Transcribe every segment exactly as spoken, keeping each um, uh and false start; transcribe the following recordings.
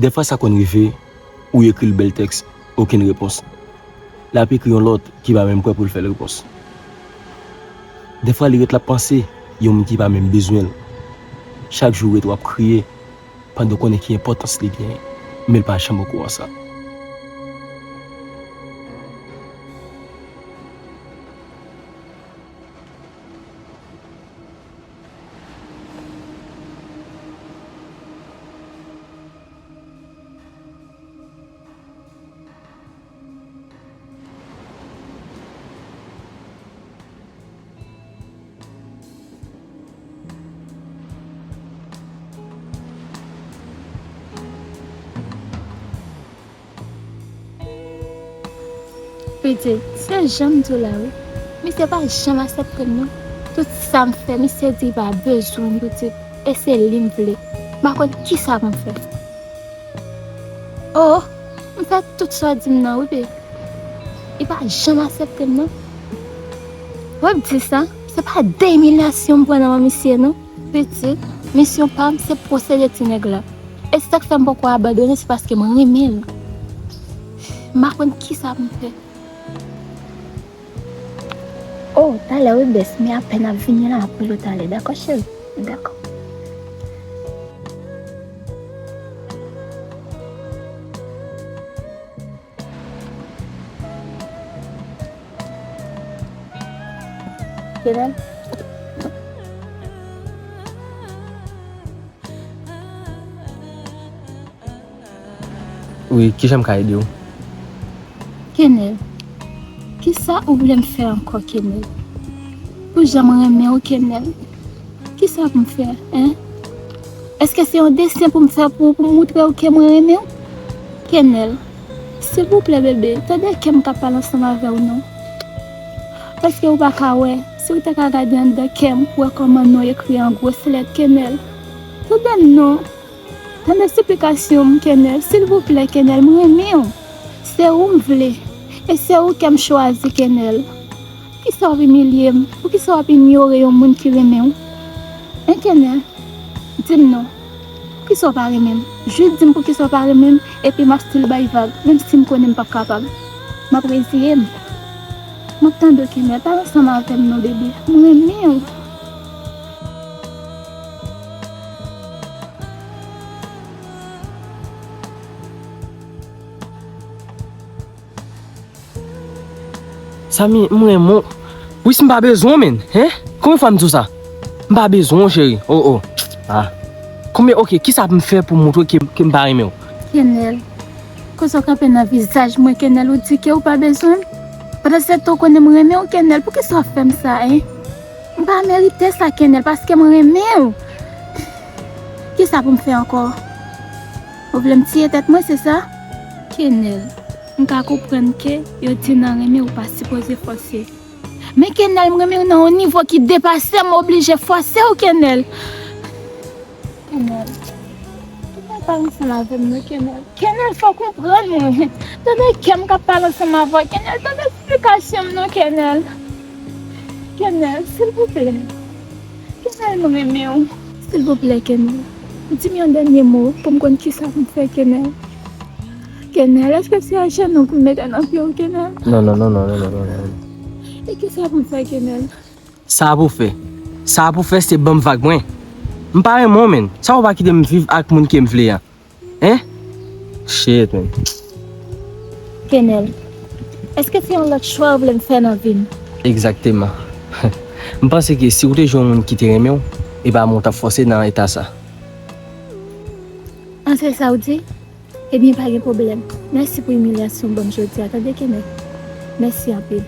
Dèfwa sa konn rive, ou ekri l bèl tèks, okenn repons. L ap ekri yon lòt ki pa menm prè pou l fè l repons. Dèfwa li ret l ap panse, yon moun ki pa menm bezwen l. Chak jou ou ret w ap kriye, pandan w konnen ki enpòtans li genyen, men l pa janm okouran sa. Pitit, se jan m di w la wi. Misye pa janm aksepte m non. Tout sa m fè, misye di li pa bezwen m, pitit. E se li m vle. M pa konn kisa pou m fè. Oh, m fè tout sa w di m nan wi, baby. Li pa janm aksepte m non. Wè m di sa, se pa de imilyasyon m pran nan men misye non. Pitit, misyon pa m se posede ti nèg la. E sa k fè m poko abandone, se paske m renmen l. M pa konn kisa pou m fè. Oh, talè wi bès, men apèn ap vini la, m ap rele w talè, dakò cheri? Dakò. Kenèl? Wi, kijan m ka ede w? Kenèl, kisa ou vle m fè ankò, Kenèl? Pou jan m renmen w, Kenèl. Kisa pou m fè, en? Èske se yon desen pou m fè pou, pou m moutre w ke mwen renmen w? Kenèl, silvouplè, bebe, tande kè m k ap pale ansanm avè w non. Paske ou pa ka wè, si w te ka gade anndan kè m, wè kòman non ekri an gwos lèt, Kenèl. Tande m non. Tande siplikasyon m, Kenèl. Silvouplè, Kenèl, m renmen w. Se ou m vle. E se ou ke m chwazi, Kenèl. Poukisa w ap imilye m? Poukisa w ap inyore yon moun ki renmen w? En, Kenèl? Di m non. Poukisa w pa renmen m? Jis di m poukisa w pa renmen m, epi m ap still bay vag, menm si m konnen m p ap kapab. M ap reziye m. M ap tande w, Kenèl. Pale ansanm avè m non, bebe. M renmen w. Samy, m renmen w. Wi, si m pa bezwen w, menn. Hen? Konbyen fwa m di w sa? M pa bezwen w, cheri. Oh, oh. Ah. Konbyen, oke, kisa pou m fè pou m montre w ke, ke m pa renmen w? Kenèl, kote w kanpe nan vizaj mwen, Kenèl, ou di ke ou pa bezwen m? Pandan se tan w konnen m renmen w, Kenèl, poukisa w ap fè m sa, en? M pa merite sa, Kenèl, paske m renmen w. Kisa pou m fè ankò? Ou vle m tiye tèt mwen, se sa? Kenèl, m ka konprann ke yo di nan renmen ou pa sipoze fòse. Men Kenèl, m renmen w nan yon nivo ki depase m, m oblije fòse w, Kenèl. Kenèl, Kenèl, pale ansanm avè m non, Kenèl. Kenèl, fò w konprann mwen. Tande kè m k ap pale ansanm avè w, Kenèl. Tande esplikasyon m non, Kenèl. Kenèl, silvouplè. Kenèl, m renmen w. Silvouplè, Kenèl. Di m yon dènye mo pou m konn kisa pou m fè, Kenèl. Kenèl, èske se ajenou pou m mete nan pye w, Kenèl? Non, non, non, non. E kisa pou m fè, Kenèl? Sa pou fè. Sa pou fè se ban m vag mwen. M pa renmen w, menn. Sa w pa kite m viv ak moun ke m vle a? Hen? Shit, menn. Kenèl, èske se yon lòt chwa ou vle m fè nan vi m? Egzakteman. M panse ke si w te jwenn yon moun ki te renmen w, e pa mwen w t ap fòse nan eta sa. An se sa w di? Ebyen, pa gen pwoblèm. Mèsi pou imilyasyon w ban m jodi a, tande, Kenèl? Mèsi anpil.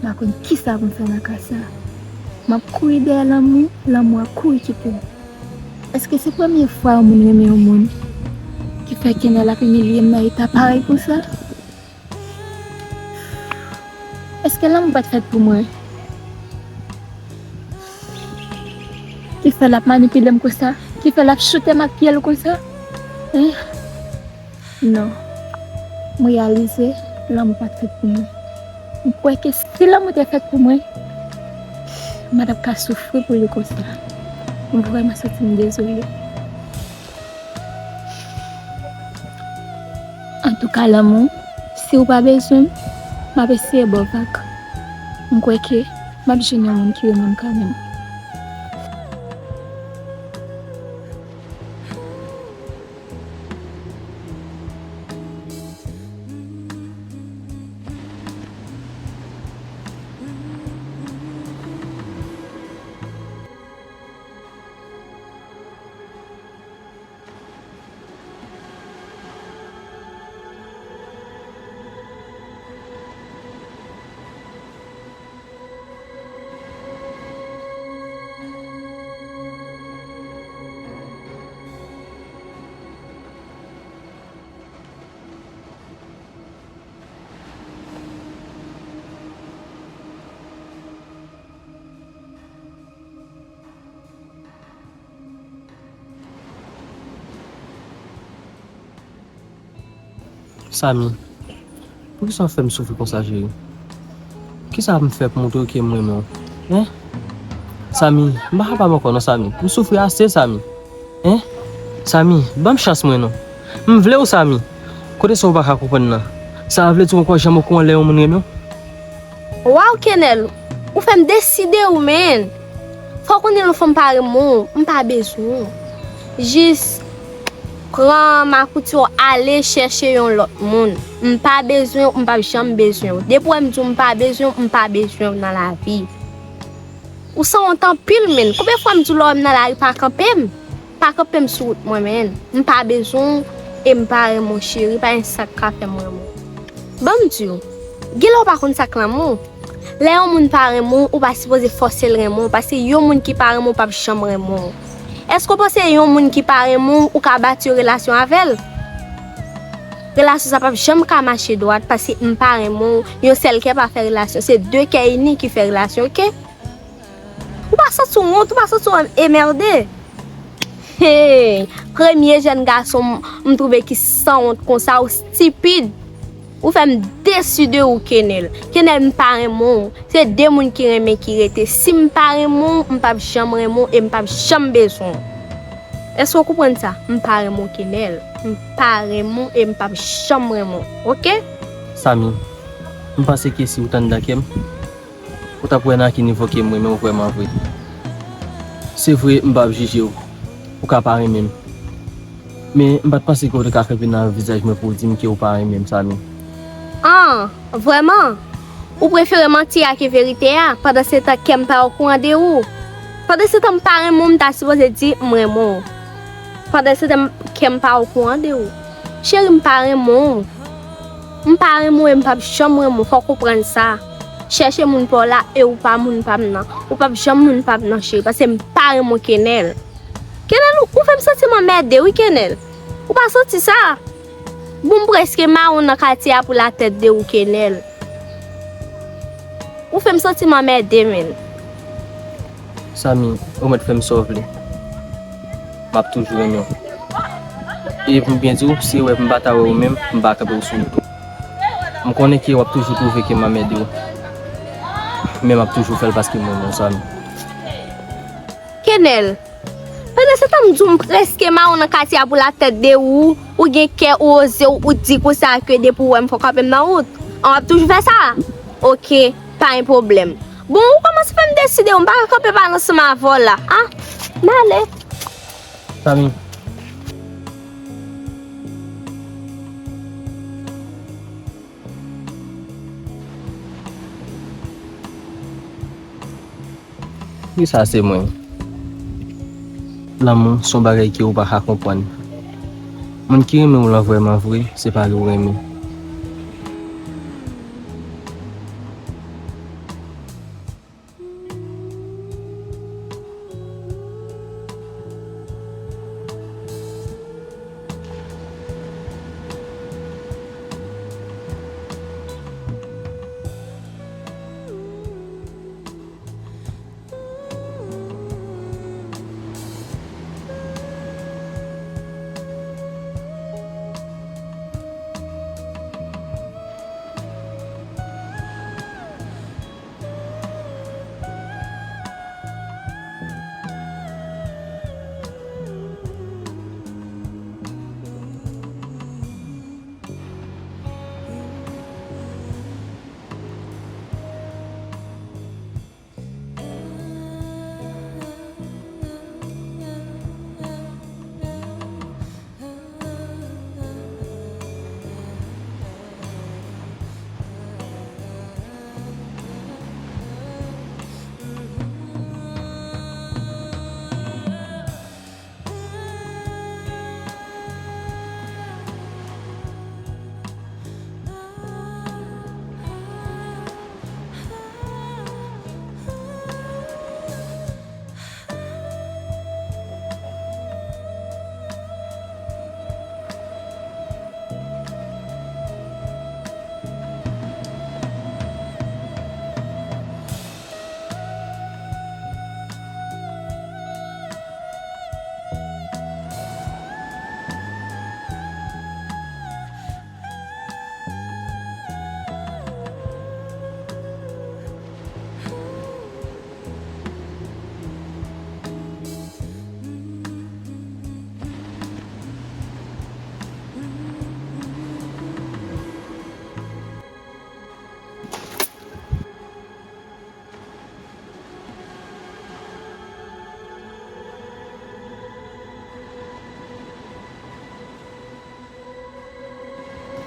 M pa konn kisa pou m fè nan ka sa. M ap kouri dèyè lanmou, lanmou ap kouri kite m. Èske se premye fwa yon moun renmen yon moun? Ki fè Kenel ap imilye m nan eta parèy konsa? Èske lanmou pa t fèt pou mwen? Ki fè l ap manipile m konsa? Ki fè l ap choute m ak pye l konsa? Hein? Non. M reyalize lanmou pa t fèt pou mwen. M kwè ke si lanmou te fèt pou mwen, m pa t ap ka soufri pou li konsa. M vrèman santi m dezole. Antouka, lanmou, si w pa bezwen m, m ap eseye ba w vag. M kwè ke m ap jwenn yon moun ki renmen m kanmenm. Samy, poukisa w fè m soufri konsa, cheri? Kisa m fè pou montre w ke m renmen w? Hein? Samy, m pa kapab ankò non, Samy. M soufri ase, Samy. Hein? Samy, ban m chans mwen non. M vle w, Samy. Kote sa w pa ka konprann nan? Sa vle di w ankò janm okouran lè yon moun renmen w? Waw, Kenel, ou fè m deside wi, man. Fò w konnen yon fanm pa renmen w, m pa bezwen w. Jis pran makouti w ale chèche yon lòt moun. M pa bezwen w, m p ap janm bezwen w. Depi w wè m di w m pa bezwen w, m pa bezwen w nan lavi. Ou sanwont anpil, man. Konbyen fwa m di w lè w wè m nan lari pa kanpe m? Pa kanpe m sou wout mwen, man. M pa bezwen w e m pa renmen w, cheri. Pa gen sa k ka fè m renmen w. Ban m di w, gen lè w pa konn sa k lanmou. Lè yon moun pa renmen w, ou pa sipoze fòse l renmen w, paske yon moun ki pa renmen w p ap janm renmen w. Èske w panse yon moun ki pa renmen w, ou ka bati yon relasyon avè l? Relasyon sa p ap janm ka mache dwat, paske m pa renmen w, yon sèl kè pa fè relasyon, se de kè ini ki fè relasyon, oke? Ou pa santi w wont, ou pa santi w emède? Hey, premye jèn gason m, m twouve ki sanwont konsa, ou stipid. Ou fè m desi de ou, Kenel. Kenel, m pa renmen w. Se de moun ki renmen ki rete. Si m pa renmen w, m p ap janm renmen w e m p ap janm bezwen w. Èske w konprann sa? M pa renmen w, Kenel. M pa renmen w e m p ap janm renmen w. Oke? Samy, m panse ke si w t anndan kè m, ou t ap wè nan ki nivo ke m renmen w vrèman vre. Se vre, m p ap jije w. Ou ka pa renmen m. Men, m pa t panse ke w te ka kanpe nan vizaj mwen pou w di m ke w pa renmen m, Samy. An, vrèman? Ou prefere manti a ke verite a? Pandansetan, kè m pa okouran de ou. Pandansetan, m pa renmen w, m ta sipoze di m renmen w. Pandansetan, kè m pa okouran de ou. Cheri, m pa renmen w. M pa renmen w e m p ap janm renmen w, fò w konprann sa. Chèche moun pa w la e ou pa moun pa m nan. Ou p ap janm moun pa m nan, cheri, paske m pa renmen w, Kenel. Kenel, ou, ou fè m santi m anmède, wi, Kenel. Ou pa santi sa? Bon, m prèske mawon nan katye a pou latèt de ou, Kenel. Ou fè m santi m anmède, man. Samy, ou mèt fè m sa w vle. M ap toujou renmen w. E pou m byen di w, si w wè m pa ta wè w menm, m pa kanpe w sou wout ou. M konnen ke w ap toujou twouve ke m anmède w. Men m ap toujou fè l paske m renmen w, Samy. Kenel, pandan se tan m di w m prèske mawon nan katye a pou latèt de ou, ou gen kè, ou oze, ou, ou di konsa ke depi w wè m fò w kanpe m nan wout. An, w ap toujou fè sa? Oke, pa gen pwoblèm. Bon, ou kòmanse fè m deside, m pa ka kanpe pale ansanm avè w la. A, m ale. Samy. Wi, sa se mwen. Lanmou se yon bagay ke ou pa ka konprann. Moun ki renmen w lan vrèman vre, se pa li w renmen.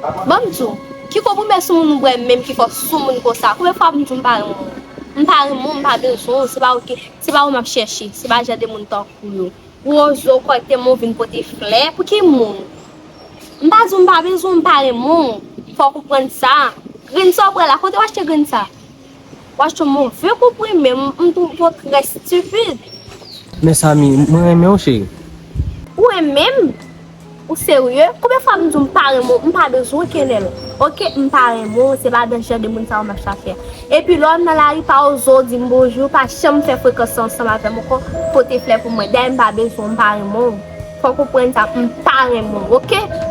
Ban m di w, ki konpliman sou moun ou wè menm ki fè w sou moun konsa? Konbyen fwa m di w m pa renmen w? M pa renmen w, m pa bezwen w, se pa w ki, se pa ou m ap chèche, se pa jan de moun tankou yo. Ou oze w kòrèkteman w vin pote flè, pou ki moun? M pa di w m pa bezwen w, m pa renmen w. Fò w konprann sa. Grenn sa w pran la, kote w achte grenn sa? W achte yon move konpliman, m, m twouve w trè estipid. Mes amis, mwen renmen w, cheri. Ou renmen m? Ou serye? Konbyen fwa m di w m pa renmen w, m pa bezwen w, Kenel? Oke, m pa renmen w, se pa dan jan de moun sa yo m ap chache. Epi lè w nan lari, pa oze w di m bonjou, pa janm fè frekans ansanm avè m ankò, pote flè pou mwen. Dayè m pa bezwen w, m pa renmen w. Fò w konprann sa, m pa renmen w, oke?